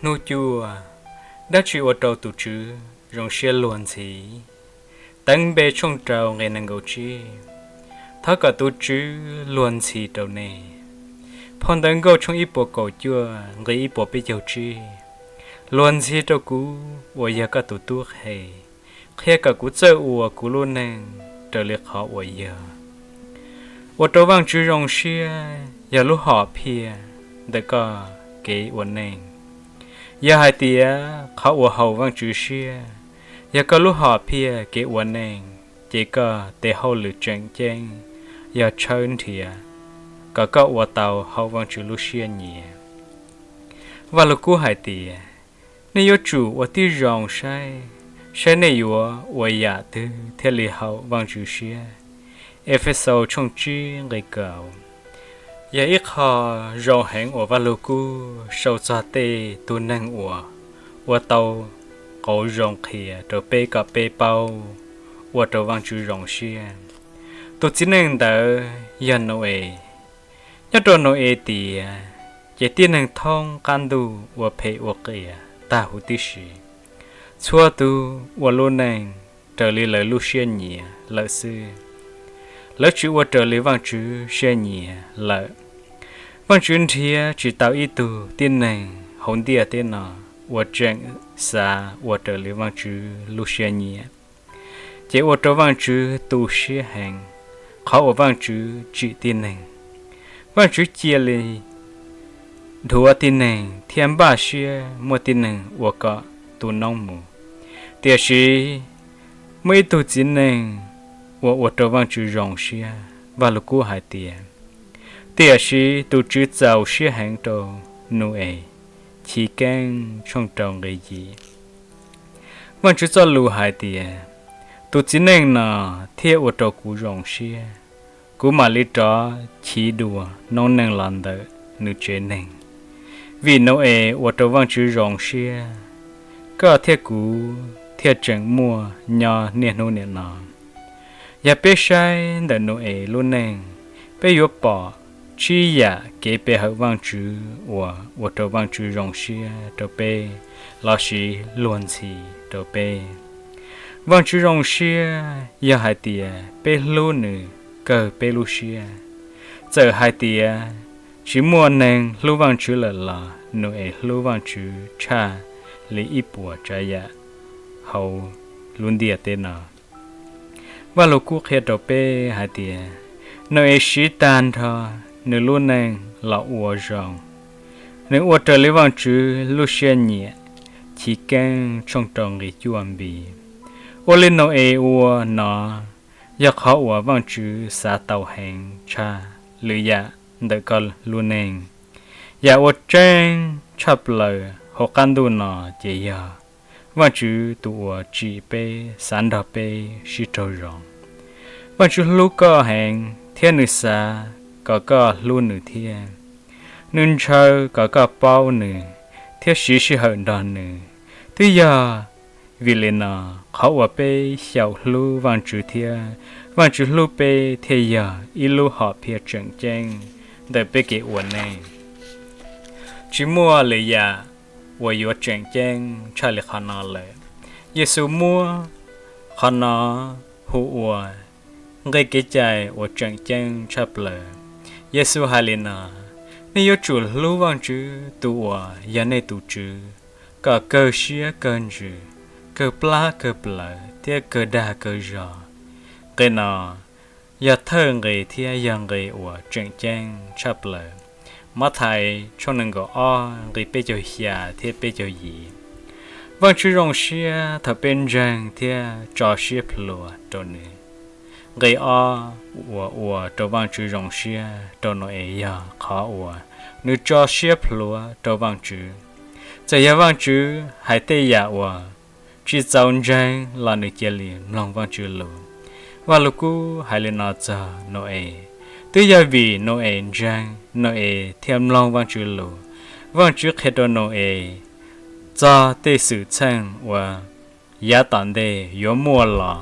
Hnub cuaj, dab tsi ua rau tus Tswv zoo siab luag ntxhi? Teev Npe tshooj rau nqe nees nkaum tsib. Thov kom tus Tswv luag ntxhi rau nej. Phau Ntawv Nkauj tshooj ib puas kaum cuaj nqe ib puas peb caug tsib. Luag ntxhi rau kuv uas yog koj tus tub qhe, qhia kom kuv txawj ua kuv lub neej raws li qhov uas yog. Ua rau Vajtswv zoo siab yog lub hom phiaj ntawm koj kev ua neej. Yog hais tias qhov uas haum Vajtswv siab yog koj lub hom phiaj kev ua neej, ces koj tes hauj lwm tseem ceeb yog tshawb nrhiav kom koj ua tau haum Vajtswv lub siab nyiam. Vaj Lug Kub hais tias, nej yuav tsum ua tib zoo saib, saib nej yuav ua yam twg thiaj li haum Vajtswv siab. Efexaus tshooj tsib nqe kaum. Yog ib qho zoo heev uas Vaj Lug Kub sau txog tej tug neeg uas ua tau qauv zoo qhia rau peb kom peb paub ua rau Vajtswv zoo siab. Tus txiv neej ntawd yog Nau-es. Nyob rau Nau-es tiam, ces tib neeg thoob qab ntuj ua phem ua qias tag huv tib si. Txhua tus ua lub neej raws li lawv lub siab nyiam lawm xwb. Lawv tsis ua raws li Vajtswv siab nyiam lawm. Vajtswv nrhiav tsis tau ib tug tib neeg hauv ntiaj teb no uas tseem xav ua raws li Vajtswv lub siab nyiam. Ces ua rau Vajtswv tu siab heev qhov uas Vajtswv tsim tib neeg. Vajtswv cia li dhuav tib neeg thiab npaj siab muab tib neeg ua kom tu noob mus. Tiam sis muaj ib tug txiv neej uas ua rau Vajtswv zoo siab. Vaj Lug Kub hais tias, tiam sis tus Tswv txaus siab heev rau Nau-es. Chiv Keeb tshooj rau nqe yim. Vajtswv txoj lus hais tias, tus txiv neej no thiaj ua rau kuv zoo siab, kuv mam li rov chiv dua noob neej los ntawm nws tsev neeg. Vim Nau-es ua rau Vajtswv zoo siab, koj thiab kuv thiaj tseem muaj nyob niaj hnub nim no. Yog peb saib ntawm Nau-es lub neej, peb yuav pom tsib yam kev pe hawm Vajtswv uas ua rau Vajtswv zoo siab rau peb lossis luag ntxhi rau peb. Vajtswv zoo siab yog hais tias peb hlub nws kawg peb lub siab. Txawm hais tias tsis muaj neeg hlub Vajtswv lawm los Nau-es hlub Vajtswv tshaj li ib puas tsav yam hauv lub ntiaj teb no. Vaj Lug Kub qhia rau peb hais tias, Nau-es siv tag nrho nws lub neej los ua zoo. Nws ua raws li Vajtswv lub siab nyiam. Chiv Keeb tshooj rau nqe cuaj npi. Ua li Nau-es ua no yog qhov uas Vajtswv xav tau heev tshaj lwm yam ntawm koj lub neej. Yam uas tseeb tshaj plaws hauv qab ntuj no ces yog Vajtswv tus uas tsim peb, xav nrog peb sib raug zoo. Vajtswv hlub koj heev thiab nws xav kom koj hlub nws thiab. Nws ntshaw kom koj paub nws thiab siv sij hawm nrog nws. Twb yog vim li no, qhov uas peb xyaum hlub Vajtswv thiab Vajtswv hlub peb thiaj yog ib lub hom phiaj tseem ceeb ntawm peb kev ua neej. Tsis muaj lwm yam uas yuav tseem ceeb tshaj li qhov no lawm. Yexus muab qhov no hu ua nqe kev cai uas tseem ceeb tshaj plaws. Yexus hais li no: Nej yuav tsum hlub Vajtswv tus uas yog nej tus Tswv kom kawg siab kawg ntsws, kawg plab kawg plawv thiab kawg dag kawg zog. Nqe no yog thawj nqe thiab yog nqe uas tseem ceeb tshaj plaws. Mathais tshooj nees nkaum ob nqe peb caug xya thiab peb caug yim. Vajtswv zoo siab thaum peb ntseeg thiab tso siab plhuav rau nws. Nqe ob uas ua rau Vajtswv zoo siab rau Nau-es yog qhov uas nws tso siab plhuav rau Vajtswv. Txawm yog Vajtswv hais tej yam uas tsis txaus ntseeg los nws cia li mloog Vajtswv lus. Vaj Lug Kub hais li no txog Nau-es: Twb yog vim Nau-es ntseeg, Nau-es thiaj mloog Vajtswv lus. Vajtswv qhia rau Nau-es txog tej xwm txheej uas yav tom ntej yuav muaj los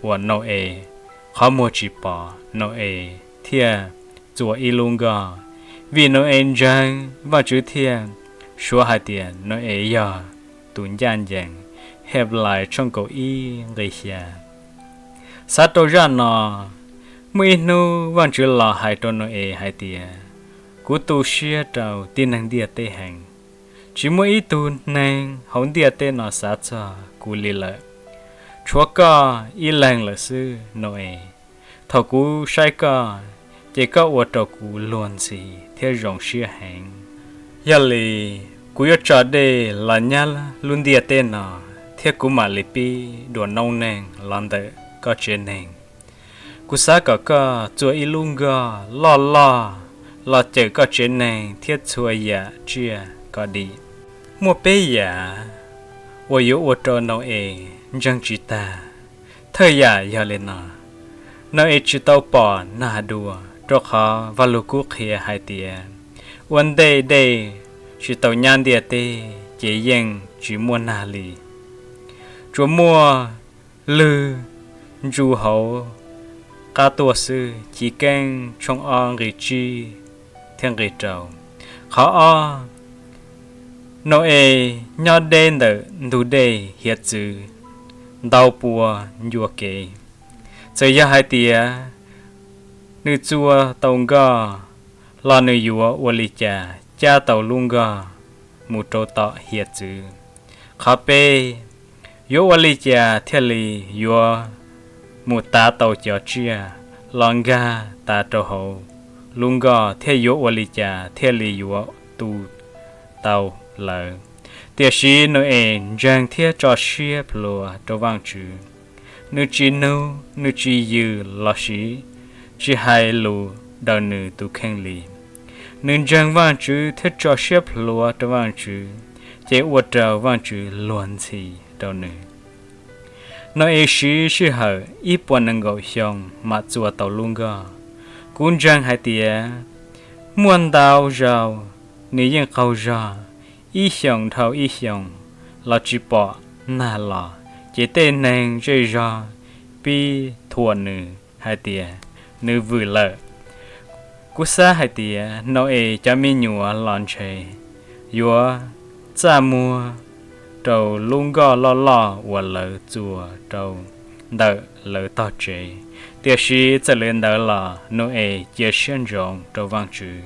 uas Nau-es qhov muag tsis pom, Nau-es thiaj txua ib lub nkoj. Vim Nau-es ntseeg, Vajtswv thiaj suav hais tias Nau-es yog tus ncaj ncees, Henplais tshooj kaum ib nqe xya. Xav rau zaj no, muaj ib hnub Vaajtswv los hais rau Nau-es hais tias, kuv tu siab rau tib neeg ntiaj teb heev. Tsis muaj ib tug neeg hauv ntiaj teb no xav txog kuv li lawm, tshuav koj ib leeg lawm xwb Nau-es. Thaum kuv saib koj, ces koj ua rau kuv luag ntxhi thiab zoo siab heev. Yog li, kuv yuav tso dej los nyab lub ntiaj teb no, thiab kuv mam li pib dua noob neej los ntawm koj tsev neeg. Kuv xav kom koj txua ib lub nkoj loj loj los cawm koj tsev neeg thiab txhua yam tsiaj kom dim. Muaj peb yam uas yuav ua rau Nau-es ntseeg tsis tag. Thawj yam yog li no: Nau-es tsis tau pom nag dua, rau qhov Vajluskub qhia hais tias ua ntej dej tsis tau nyab ntiaj teb ces yeej tsis muaj nag li, tsuas muaj lwg ntsu hauv qab tuaj xwb. Chivkeeb tshooj ob nqe tsib thiab nqe rau. Qhov ob, Nau-es nyob deb ntawm ntug dej hiav txwv ntau pua ncua kev. Txawm yog hais tias nws txua tau nkoj los nws yuav ua li cas cab tau lub nkoj mus rau tom hiav txwv? Qhov peb, yuav ua li cas thiaj li yuav mus tav tau cov tsiaj los nkag tas rau hauv lub nkoj thiab yuav ua li cas thiaj li yuav tu tau lawv? Tiam sis Nau-es ntseeg thiab tso siab plhuav rau Vaajtswv. Nws tsis nug, nws tsis yws lossis tsis hais lus daws nws tus kheej li. Nws ntseeg Vaajtswv thiab tso siab plhuav rau Vaajtswv, ces ua rau Vaajtswv luag ntxhi rau nws. Nau-es siv sij hawm ib puas nees nkaum xyoo mam txua tau lub nkoj. Kuv ntseeg hais tias muaj ntau zaus nws yeej qaug zog, ib xyoos dhau ib xyoos los tsis pom nag los, ces tej neeg zej zog pib thuam nws hais tias nws vwm lawm. Kuv xav hais tias Nau-es cov me nyuam los ntshe yuav txaj muag rau lub nkoj loj loj uas lawv txua rau ntawm lawv tog tsev. Tiam sis txawm li ntawd los Nau-es cia siab ntsoov rau Vaajtswv.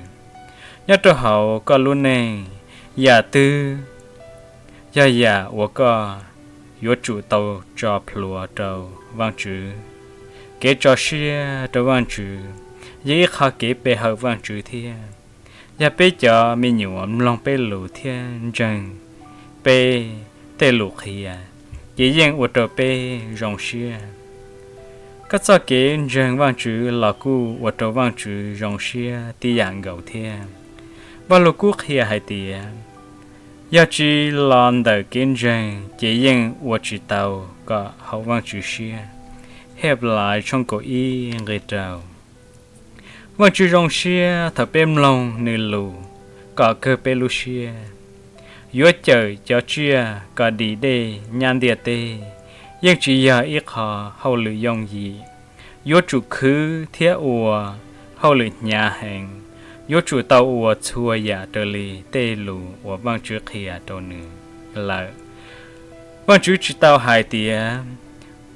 Nyob rau hauv koj lub neej, yam twg yog yam uas koj yuav tsum tau tso plhuav rau Vaajtswv? Kev tso siab rau Vaajtswv yog ib qho kev pe hawm Vaajtswv thiab. Yog peb cov me nyuam mloog peb lus thiab ntseeg peb tej lus qhia, ces yeej ua rau peb zoo siab. Koj txoj kev ntseeg Vaajtswv los kuj ua rau Vaajtswv zoo siab tib yam nkaus thiab. Vajluskub qhia hais tias, yog tsis los ntawm kev ntseeg ces yeej ua tsis tau kom haum Vaajtswv siab. Henplais tshooj kaum ib nqe rau. Vaajtswv zoo siab thaum peb mloog nws lus kom kawg peb lub siab. Yuav cawm cov tsiaj kom dim dej nyab ntiaj teb yeej tsis yog ib qho hauj lwm yooj yim. Yuav tsum khwv thiab ua hauj lwm hnyav heev, yuav tsum tau ua txhua yam raws li tej lus uas Vaajtswv qhia rau nws lawm. Vaajtswv tsis tau hais tias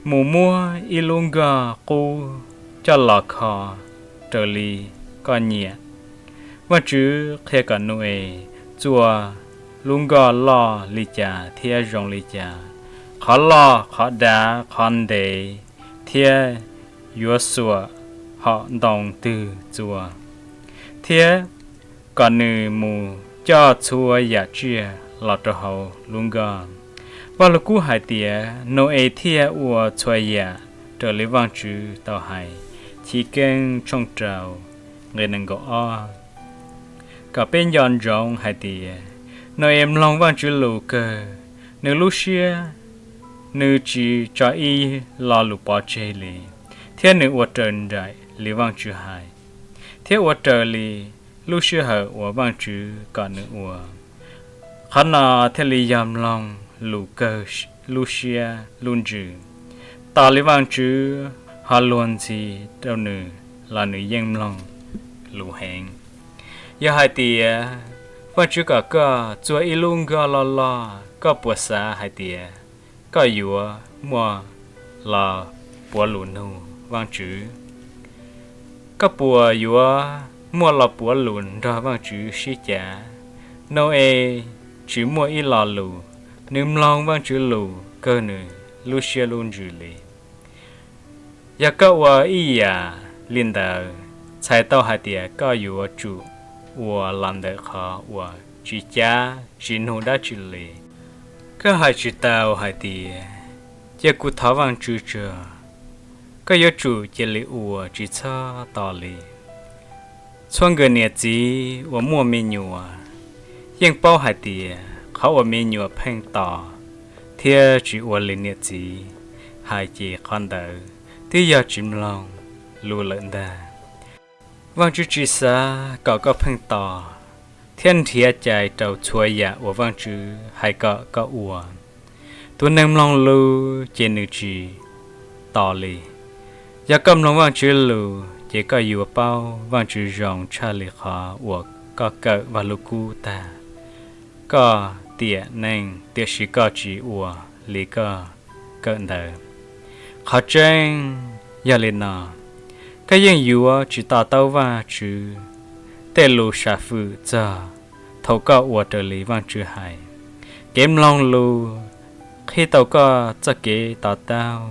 mus muab ib lub nkoj qub coj los kho raws li koj nyiam. Vaajtswv qhia kom Nau-es txua lub nkoj loj li cas thiab zoo li cas, qhov loj, qhov dav, qhov ntev, thiab yuav xuam hom ntoo twg txua, thiab kom nws mus coj txhua yam tsiaj los rau hauv lub nkoj. Vajluskub hais tias Nau-es thiaj ua txhua yam raws li Vaajtswv tau hais. Chivkeeb tshooj rau nqe nees nkaum ob. Kom peb nco ntsoov hais tias Nau-es mloog Vaajtswv lus kawg, nws lub siab, nws tsis tso ib lo lus pov tseg li, thiab nws ua raws nraim li Vaajtswv hais, thiab ua raws li lub sij hawm uas Vaajtswv kom nws ua. Qhov no thiaj li yog mloog lus kawg lub siab lub ntsws. Tos li Vaajtswv ho luag ntxhi rau nws los nws yeej mloog lus heev. Yog hais tias Vaajtswv kom koj txuag ib lub nkoj loj loj, koj puas xav hais tias koj yuav muaj los puav lus nug Vaajtswv? Koj puas yuav muaj los puav lus nrog Vaajtswv sib cav? Nau-es tsis muaj ib lo lus, nws mloog Vaajtswv lus kawg nws lub siab lub ntsws li. Yog koj ua ib yam li ntawd, txhais tau hais tias koj yuav tsum ua los ntawm qhov uas tsis cav tsis nug dab tsi li. Koj hais tsis tau hais tias, cia kuv thov Vaajtswv tso. Koj yuav tsum cia li ua tsis txhob tos li. Txhua nkawm niam txiv uas muaj me nyuam yeej paub hais tias qhov uas me nyuam pheej tos thiab tsis ua li niam txiv hais ces qhov ntawd twb yog tsis mloog lus lawm ntag. Vaajtswv tsis xav kom koj pheej tos thiab nrhiav cai rau txhua yam uas Vaajtswv hais kom koj ua. Tus neeg mloog lus ces nws tsis tos li. Yog koj mloog Vaajtswv lus ces koj yuav paub Vaajtswv zoo tshaj li qhov uas koj kawm Vaj Lug Kub tag. Koj tiam neej tiam sis koj tsis ua li koj kawm ntawd. Qhov tseeb yog li no, koj yeej yuav tsis to taub Vaajtswv tej lus sam fwm txog thaum koj ua raws li Vaajtswv hais. Kev mloog lus qhib tau koj txoj kev to taub.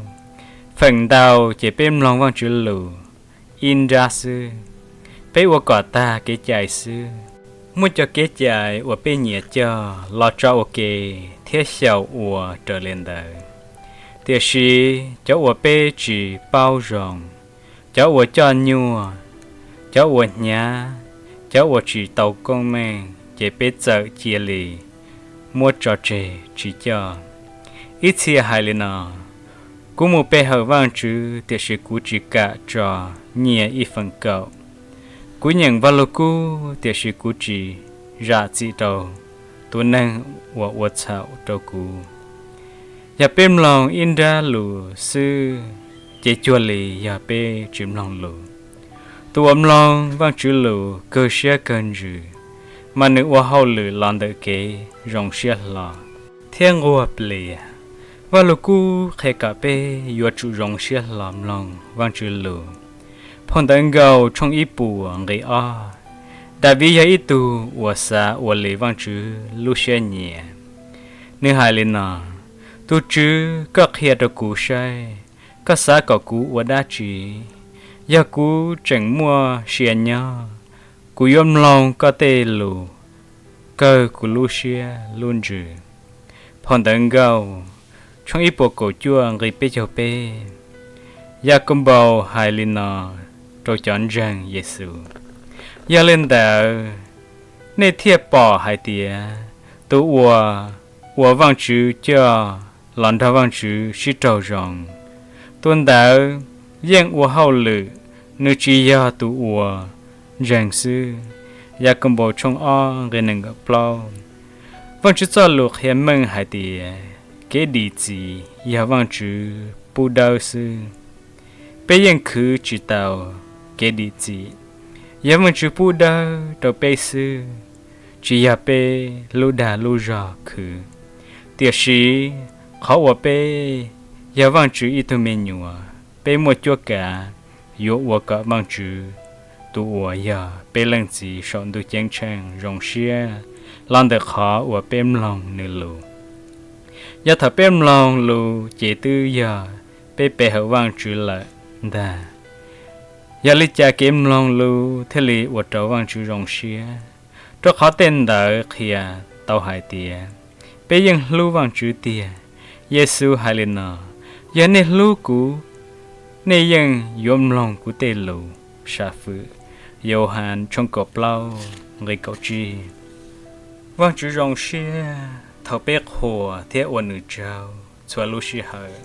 Feem ntau ces peb mloog Vaajtswv lus ib nrab xwb, peb ua kom tag kev cai xwb. Muaj cov kev cai uas peb nyiam coj los tso ua ke thiab xyaum ua raws li ntawd. Tiam sis cov uas peb tsis paub zoo, cov uas coj nyuaj, cov uas hnyav, cov uas tsis tau koob meej ces peb txawm cia li muab tso tseg tsis coj. Ib txhia hais li no, kuv mus pe hawm Vaajtswv tiam sis kuv tsis kam tso nyiaj ib feem kaum. Kuv nyeem Vaj Lug Kub tiam sis kuv tsis zam txim rau tus neeg uas ua txhaum rau kuv. Yog peb mloog ib nrab lus xwb ces cuag li yog peb tsis mloog lus. Tus uas mloog Vaajtswv lus kawg siab kawg ntsws, mas nws ua hauj lwm los ntawm kev zoo siab hlo thiab nquag plias. Vaj Lug Kub qhia kom peb yuav tsum zoo siab hlo mloog Vaajtswv lus. Phau Ntawv Nkauj tshooj ib puas nqi ob, Daviv yog ib tug uas xav ua li Vaajtswv lub siab nyiam. Nws hais li no: Tus Tswv, koj qhia rau kuv saib, koj xav kom kuv ua dab tsi? Yog kuv tseem muaj sia nyob, kuv yuav mloog koj tej lus kawg kuv lub siab lub ntsws. Phau Ntawv Nkauj tshooj ib puas kaum cuaj nqi peb caug peb, Yakaunpaus hais li no rau cov ntseeg Yexus: Yog li ntawd, nej thiaj pom hais tias tus uas ua Vaajtswv coj los nrog Vaajtswv sib raug zoo, tus ntawd yeej ua hauj lwm, nws tsis yog tus uas ntseeg xwb. Yakaunpaus tshooj ob nqi nees nkaum plaub. Vaajtswv txoj lus qhia meej hais tias kev dim txim yog Vaajtswv pub dawb xwb. Peb yeej khwv tsis tau kev dim txim, yog Vaajtswv pub dawb rau peb xwb, tsis yog peb lub dag lub zog khwv. Tiam sis qhov uas peb yog Vaajtswv ib tug me nyuam, peb muaj cuab kav yuav ua kom Vaajtswv tus uas yog peb Leej Txiv saum ntuj ceeb tsheej zoo siab los ntawm qhov uas peb mloog nws lus. Yog thaum peb mloog lus ces twb yog peb pe hawm Vaajtswv lawm ntag. Yog li cas kev mloog lus thiaj li ua rau Vaajtswv zoo siab? Rau qhov tej ntawd qhia tau hais tias peb yeej hlub Vaajtswv tiag. Yexus hais li no: Yog nej hlub kuv, nej yeej yuav mloog kuv tej lus sam fwm. Yauhas tshooj kaum plaub nqi kaum tsib. Vaajtswv zoo siab thaum peb qhuas thiab ua nws tsaug txhua lub sij hawm.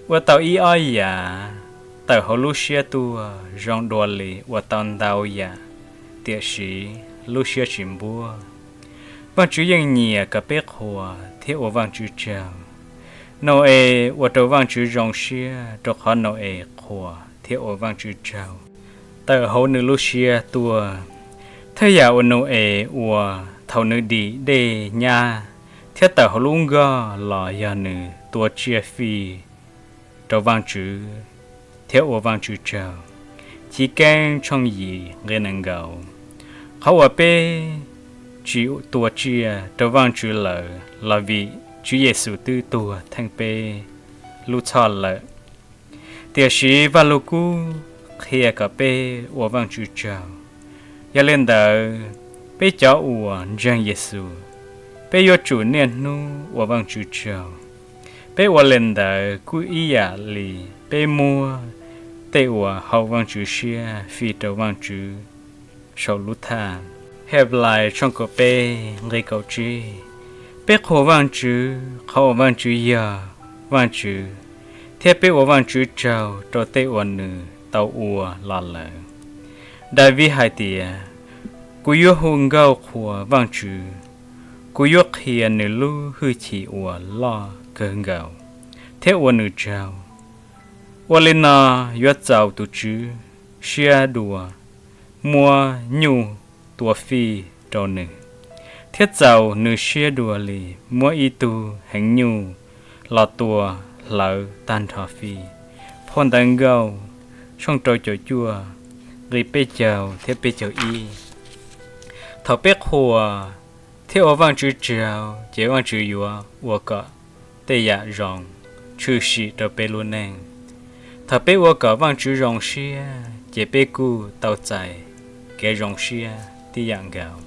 Ua tau ib ob yam tawm hauv lub siab tuaj zoo dua li ua tau ntau yam tiam sis lub siab tsis npuab. Vaajtswv yeej nyiam kom peb qhuas thiab ua Vaajtswv tsaug. Nau-es ua rau Vaajtswv zoo siab rau qhov Nau-es qhuas thiab ua Vaajtswv tsaug tawm hauv nws lub siab tuaj. Thawj yam uas Nau-es ua thaum nws dim dej nyab thiab tawm hauv lub nkoj los yog nws tua tsiaj fij rau Vajtswv thiab ua Vajtswv tsaug. Chiv Keeb tshooj yim nqe nees nkaum. Qhov uas peb tsis tua tsiaj rau Vajtswv lawm los vim Tswv Yexus twb tuag theej peb lub txhoj lawm. Tiam sis Vajluskub qhia kom peb ua Vajtswv tsaug. Yog li ntawd, peb cov uas ntseeg Yexus, peb yuav tsum niaj hnub ua Vajtswv tsaug. Peb ua li ntawd kuj ib yam li peb muab tej uas haum Vajtswv siab fij rau Vajtswv saum lub thaj. Henplais tshooj kaum peb nqe kaum tsib. Peb qhuas Vajtswv qhov uas Vajtswv yog Vajtswv, thiab peb ua Vajtswv tsaug rau tej uas nws tau ua los lawm. Daviv hais tias, kuv yuav hu nkauj qhuas Vajtswv, kuv yuav qhia nws lub hwj chim uas loj kawg nkaus thiab ua nws tsaug. Ua li no yuav txaus tus Tswv siab dua muab nyuj tua fij rau nws, thiab txaus nws siab dua li muab ib tug heev nyuj los tua hlawv tag nrho fij. Phau Ntawv Nkauj tshooj rau caum cuaj nqe peb caug thiab peb caug ib. Thaum peb qhuas thiab ua Vajtswv tsaug ces Vajtswv yuav ua kom tej yam zoo tshwm sim rau peb lub neej. Thaum peb ua kom Vajtswv zoo siab ces peb kuj tau txais kev zoo siab tib yam nkaus.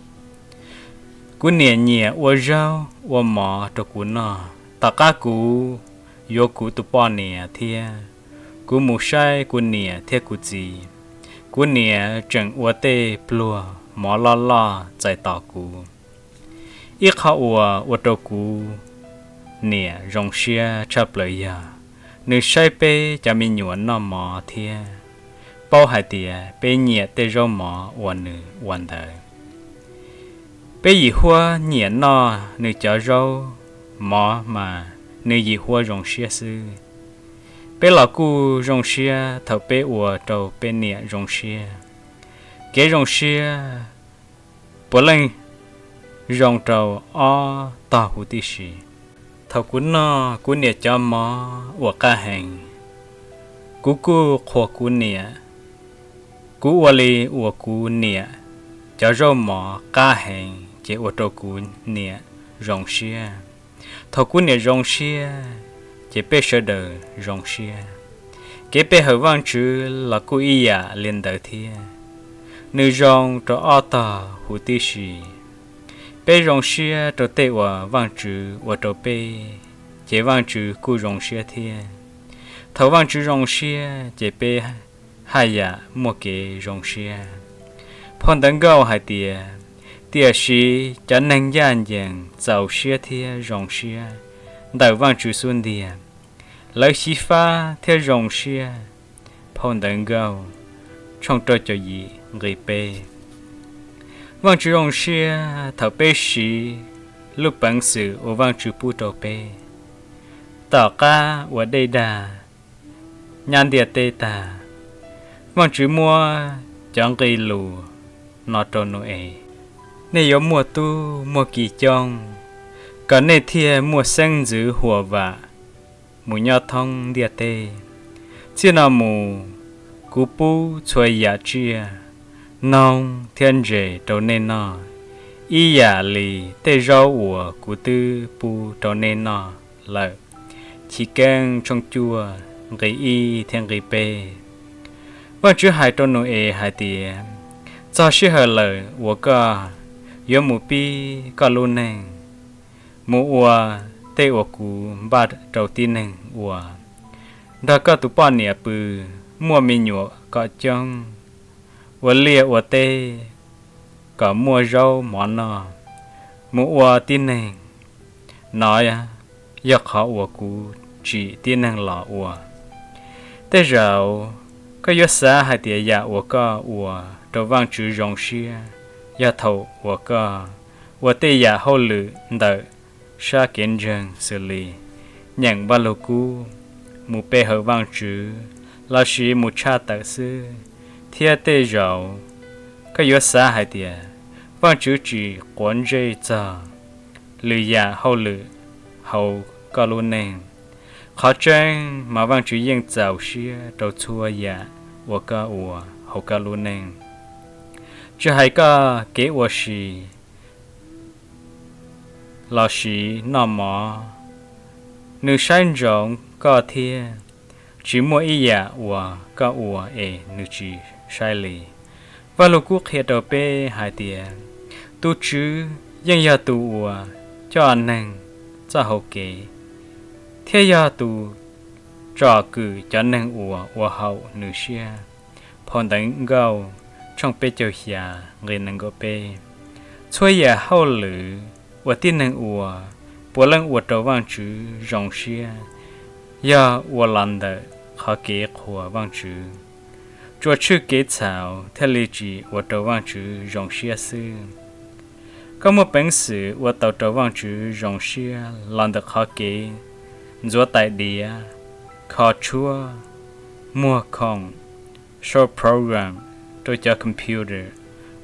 Kuv niam nyiam ua zaub ua mov rau kuv noj. Tom qab kuv yuav kuv tus poj niam thiab kuv mus saib kuv niam thiab kuv txiv, kuv niam tseem ua tej pluag mov loj loj txais tos kuv. Ib qho uas ua rau kuv niam zoo siab tshaj plaws yog nws saib peb cov me nyuam noj mov thiab paub hais tias peb nyiam tej zaub mov uas nws ua ntawd. Peb yim huab nyiam noj nws cov zaub mov mas nws yim huab zoo siab xwb. Peb los kuj zoo siab thaum peb ua rau peb niam zoo siab. Kev zoo siab puav leej zoo rau ob tog huv tib si. Thaum kuv noj kuv niam cov mov uas qab heev, kuv kuj qhuas kuv niam. Kuv ua li uas kuv niam cov zaub mov qab heev ces ua rau kuv niam zoo siab. Thaum kuv niam zoo siab ces peb sawv daws zoo siab. Kev pe hawm Vajtswv los kuj ib yam li ntawd thiab, nws zoo rau ob tog huv tib si. Peb zoo siab rau tej uas Vajtswv ua rau peb, ces Vajtswv kuj zoo siab thiab. Thaum Vajtswv zoo siab ces peb haj yam muaj kev zoo siab. Phau Ntawv Nkauj hais tias, tiam sis cov neeg ncaj ncees txaus siab thiab zoo siab ntawm Vajtswv xub ntiag, lawv xyiv fab thiab zoo siab. Phau Ntawv Nkauj tshooj rau caum yim nqe peb. Vajtswv zoo siab thaum peb siv lub peev xwm uas Vajtswv pub rau peb. Tom qab uas dej dag nyab ntiaj teb tag, Vajtswv muab cov nqe lus no rau Nau-es: Nej yuav muaj tub muaj ki coob, kom nej thiaj muaj xeeb ntxwv huam vam mus nyob thoob ntiaj teb. Txij no mus, kuv pub txhua yam tsiaj, noog thiab ntses rau nej noj, ib yam li tej zaub uas kuv twb pub rau nej noj lawm. Chiv Keeb tshooj cuaj nqe ib thiab nqe peb. Vajtswv hais rau Nau-es hais tias, txog sij hawm lawm uas koj yuav mus pib koj lub neej, mus ua tej uas kuv npaj rau tib neeg ua, nrog koj tus poj niam pw, muaj me nyuam kom coob, ua liaj ua teb kom muaj zaub mov noj, mus ua tib neeg. Nov yog qhov uas kuv tsim tib neeg los ua. Tej zaum koj yuav xav hais tias yam uas koj ua rau Vajtswv zoo siab yog thaum uas koj ua tej yam hauj lwm ntawm sab kev ntseeg xws li nyeem Vaj Lug Kub, mus pe hawm Vajtswv, lossis mus tshaj tawm xwb. Thiab tej zaum koj yuav xav hais tias Vajtswv tsis quav ntsej txog lwm yam hauj lwm hauv koj lub neej. Qhov tseeb mas Vajtswv yeej txaus siab rau txhua yam uas koj ua hauv koj lub neej, tsis hais koj kev ua si los sis noj mov. Nws saib ntsoov koj thiab, tsis muaj ib yam uas koj ua es nws tsis saib li. Vajluskub qhia rau peb hais tias, tus Tswv yeej yog tus uas coj neeg txoj hau kev, thiab yog tus tsom kwm cov neeg uas ua haum nws siab. Phau Ntawv Nkauj tshooj peb caug xya nqe nees nkaum peb. Txhua yam hauj lwm uas tib neeg ua puav leej ua rau Vajtswv zoo siab, yog ua los ntawm qhov kev qhuas Vajtswv. Tsuas tshwj kev txhaum thiaj li tsis ua rau Vajtswv zoo siab xwb. Koj muaj peev xwm ua tau rau Vajtswv zoo siab los ntawm qhov kev ntxuav tais diav, kho tshuab, muag khoom, sau program rau cov computer,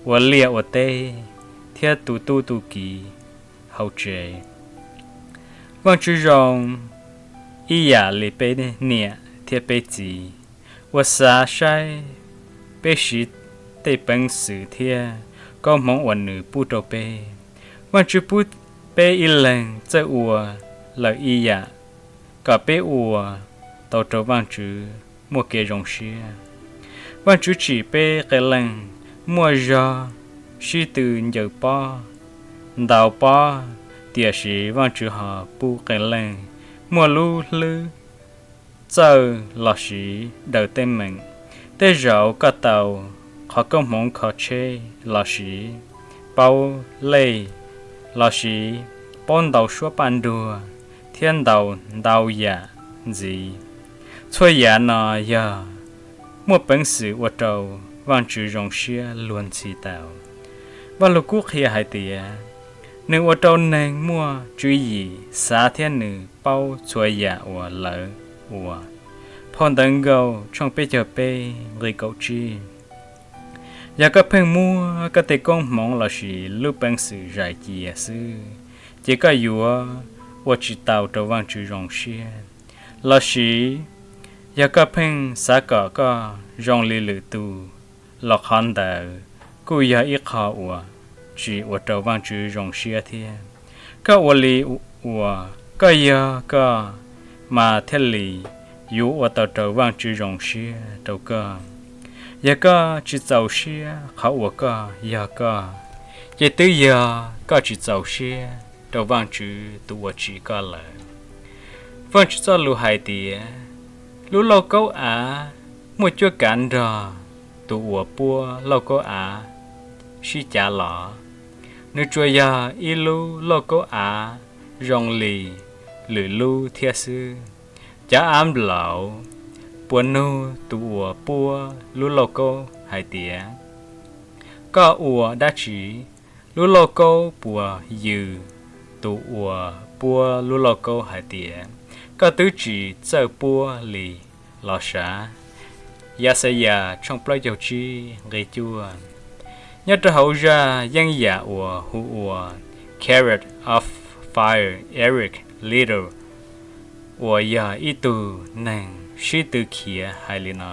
ua liaj ua teb, thiab tu tub tu kiv hauv tsev. Vajtswv zoo ib yam li peb niam thiab peb txiv uas xav saib peb siv tej peev xwm thiab koob hmoov uas nws pub rau peb. Vajtswv pub peb ib leeg txawj ua lawm ib yam kom peb ua tau rau Vajtswv muaj kev zoo siab. Vajtswv tsim peb qee leej muaj zog sib tw ncaws pob, ntaus pob, tiam sis Vajtswv ho pub qee leej muaj lub hlwb txawj los sis daws teeb meem. Tej zaum koj tau qhov koob hmoov kho tsheb los sis paub lej los sis paub ntaus suab paj nruag thiab ntaus ntau yam ntxiv. Txhua yam no yog muaj peev xwm ua rau Vajtswv zoo siab luag ntxhi tau. Vajluskub qhia hais tias, nws ua rau neeg muaj tswv yim xav thiab nws paub txhua yam uas lawv ua. Phau Ntawv Nkauj tshooj peb caug peb nqe kaum tsib. Yog koj pheej muab koj tej koob hmoov los sis lub peev xwm zais cia xwb, ces koj yuav ua tsis tau rau Vajtswv zoo siab. Los sis, yog koj pheej xav kom koj zoo li lwm tus los qhov ntawd kuj yog ib qho uas tsis ua rau Vajtswv zoo siab thiab. Koj ua li uas koj yog koj mas thiaj li yuav ua tau rau Vajtswv zoo siab rau koj. Yog koj tsis txaus siab qhov uas koj yog koj, ces twb yog koj tsis txaus siab rau Vajtswv tus uas tsim koj lawm. Vajtswv txoj lus hais tias, lub lauj kaub av muaj cuab kav nrog tus uas puab lauj kaub av sib cav los. Nws tsuas yog ib lub lauj kaub av zoo li lwm lub thiab xwb. Cov av nplaum puas nug tus uas puab lub lauj kaub hais tias, koj ua dab tsi? Lub lauj kaub puas yws tus uas puab lub lauj kaub hais tias, koj twb tsis txawj puab li los sav? Yaxayas tshooj plaub caug tsib nqe cuaj. Nyob rau hauv zaj yeeb yam uas hu ua Chariots of Fire, Eric Liddell uas yog ib tug neeg sib tw khiav hais li no: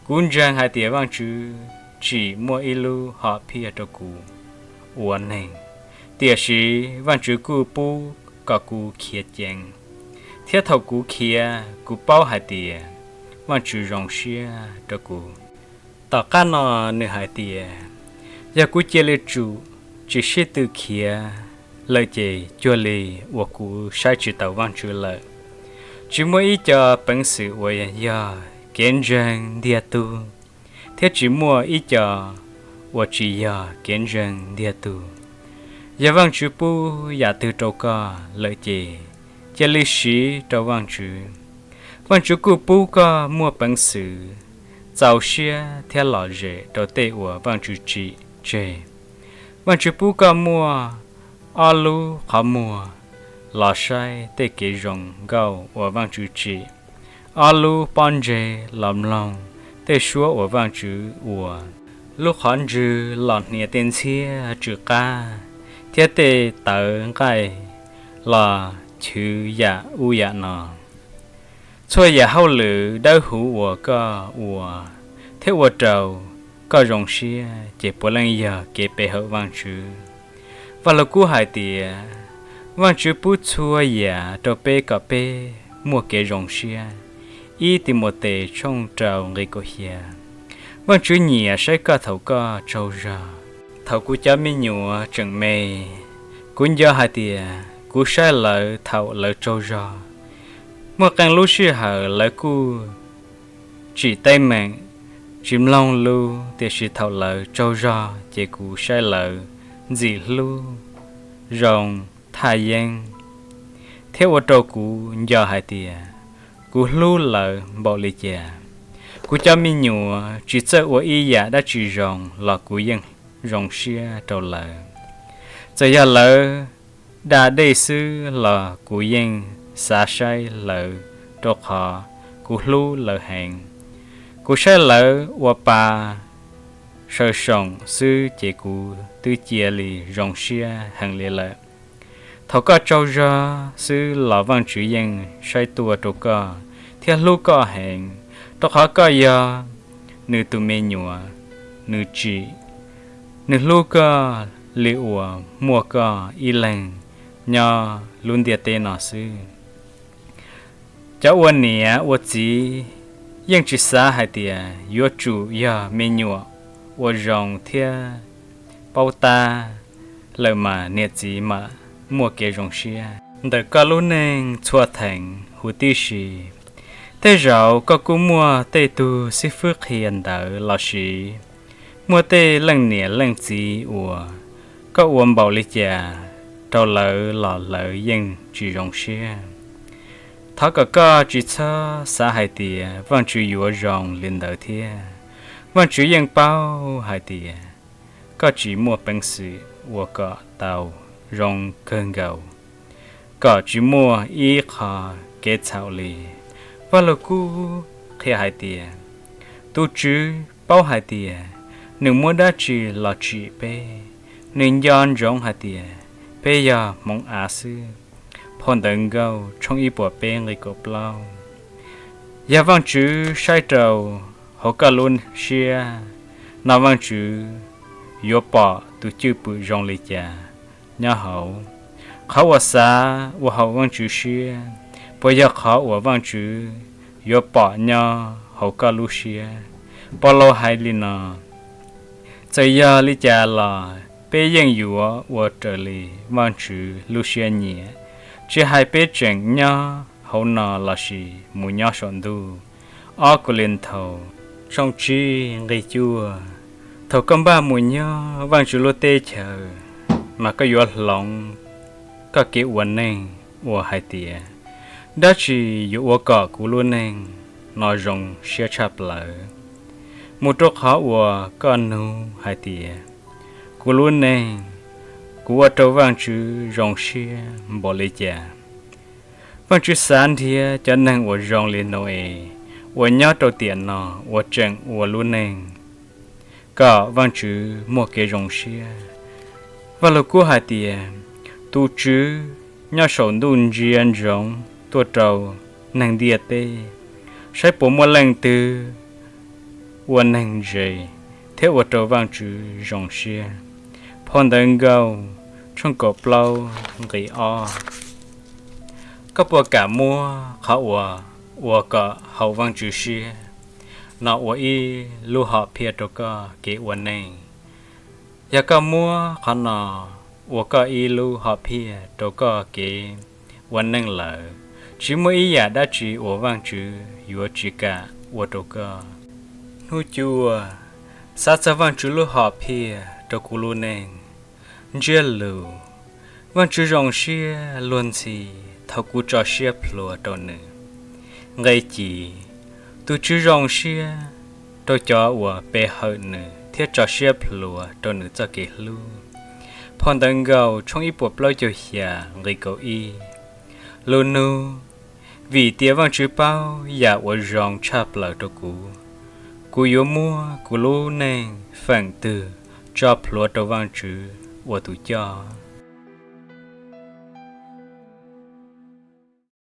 Kuv ntseeg hais tias Vajtswv tsim muaj ib lub hom phiaj rau kuv ua neeg, tiam sis Vajtswv kuj pub kom kuv khiav ceev, thiab thaum kuv khiav, kuv paub hais tias Vajtswv zoo siab rau kuv. Tom qab no nws hais tias, yog kuv cia li tsum tsis sib tw khiav lawm ces cuag li uas kuv saib tsis taus Vajtswv lawm. Tsis muaj ib co peev xwm uas yog kev ntseeg ntiag tug, thiab tsis muaj ib co uas tsis yog kev ntseeg ntiag tug. Yog Vajtswv pub yam twg rau koj lawm ces cia li siv rau Vajtswv. Vajtswv kuj pub koj muaj peev xwm txaus siab thiab lom zem rau tej uas Vajtswv tsim tseg. Vajtswv pub koj muaj ob lub qhov muag los saib tej kev zoo nkauj uas Vajtswv tsim, ob lub pob ntseg los mloog tej suab uas Vajtswv ua, Lub qhov ntswg los hniav tej ntxhiab tsw qab, thiab tej tawv nqaij los chwv yam ub yam no. Txhua yam hauj lwm dawb huv uas koj ua thiab ua rau koj zoo siab ces puav leej yog kev pe hawm Vajtswv. Vaj Lug Kub hais tias, Vajtswv pub txhua yam rau peb kom peb muaj kev zoo siab. Ib Timautes tshooj rau nqe kaum xya. Vajtswv nyiam saib koj thaum koj tsaug zog. Thaum kuv cov me nyuam tseem me, kuv nco hais tias kuv saib lawv thaum lawv tsaug zog. Muaj qee lub sij hawm lawv kuj tsim teeb meem, tsis mloog lus, tiam sis thaum lawv tsaug zog ces kuv saib lawv ntxim hlub, zoo, thaj yeeb, thiab ua rau kuv nco hais tias kuv hlub lawv npaum li cas. Kuv cov me nyuam tsis txawj ua ib yam dab tsi zoo los kuv yeej zoo siab rau lawv. Txawm yog lawv da dej xwb los kuv yeej xav saib lawv, rau qhov kuv hlub lawv heev. Kuv saib lawv ua pa sawv soom xwb ces kuv twb cia li zoo siab heev li lawm. Thaum koj tsaug zog xwb los Vajtswv yeej saib tuaj rau koj thiab hlub koj heev, rau qhov koj yog nws tus me nyuam, nws tsim, nws hlub koj li uas muaj koj ib leeg nyob lub ntiaj teb no xwb. Cov ua niam ua txiv yeej tsis xav hais tias yuav tsum yog me nyuam ua zoo thiab paub tab lawm mas niam txiv mam muaj kev zoo siab ntawm koj lub neej txhua theem huv tib si. Tej zaum koj kuj muaj tej tug xib fwb qhia ntawv los sis muaj tej leej niam leej txiv uas koj ua npaum li cas rau lawv los lawv yeej tsis zoo siab. Thov kom koj tsis txhob xav hais tias Vajtswv yuav zoo li ntawd thiab. Vajtswv yeej paub hais tias koj tsis muaj peev xwm ua kom tau zoo kawg nkaus, kom tsis muaj ib qho kev txhaum li. Vaj Lug Kub qhia hais tias, tus Tswv paub hais tias nws muab dab tsi los tsim peb. Nws nco ntsoov hais tias peb yog hmoov av xwb. Phau Ntawv Nkauj tshooj ib puas peb nqe kaum plaub. Yog Vajtswv saib rau hauv koj lub siab no, Vajtswv yuav pom tus cwj pwm zoo li cas nyob hauv. Qhov uas xav ua haum Vajtswv siab puas yog qhov uas Vajtswv yuav pom nyob hauv koj lub siab? Paulus hais li no, txawm yog li cas los peb yeej yuav ua raws li Vajtswv lub siab nyiam, tsis hais peb tseem nyob hauv no lossis mus nyob saum ntuj. Ob Kauleethaus tshooj tsib nqe cuaj. Thaum koj npaj mus nyob Vajtswv lub teb chaws, mas koj yuav hloov koj kev ua neej uas hais tias, dab tsi yuav ua kom kuv lub neej no zoo siab tshaj plaws, mus rau qhov uas koj nug hais tias, kuv lub neej, kuv ua rau Vajtswv zoo siab npaum li cas? Vajtswv xav nrhiav cov neeg uas zoo li Nau-es uas nyob rau tiam no uas tseem ua lub neej kom Vajtswv muaj kev zoo siab. Vaj Lug Kub hais tias, tus Tswv nyob saum ntuj ntsia ntsoov tuaj rau neeg ntiaj teb, saib puas muaj leej twg ua neeg ntse thiab ua rau Vajtswv zoo siab. Phau Ntawv Nkauj tshooj kaum plaub nqe ob. Koj puas kam muab qhov uas ua kom haum Vajtswv siab no ua ib lub hom phiaj rau koj kev ua neej? Yog koj muab qhov no ua koj ib lub hom phiaj rau koj kev ua neej lawm, tsis muaj ib yam dab tsi uas Vajtswv yuav tsis kam ua rau koj. Hnub cuaj, xav txog Vajtswv lub hom phiaj rau kuv lub neej. Ntsiab lus, Vajtswv zoo siab luag ntxhi thaum kuv tso siab plhuav rau nws. Nqe ci, tus Tswv zoo siab rau cov uas pe hawm nws thiab tso siab plhuav rau nws txoj kev hlub. Phau Ntawv Nkauj tshooj ib puas plaub caug xya nqe kaum ib. Lus nug, vim tias Vajtswv paub yam uas zoo tshaj plaws rau kuv, Kuv yuav muab kuv lub neej feem twg tso plhuav rau Vaajtswv ua tus coj?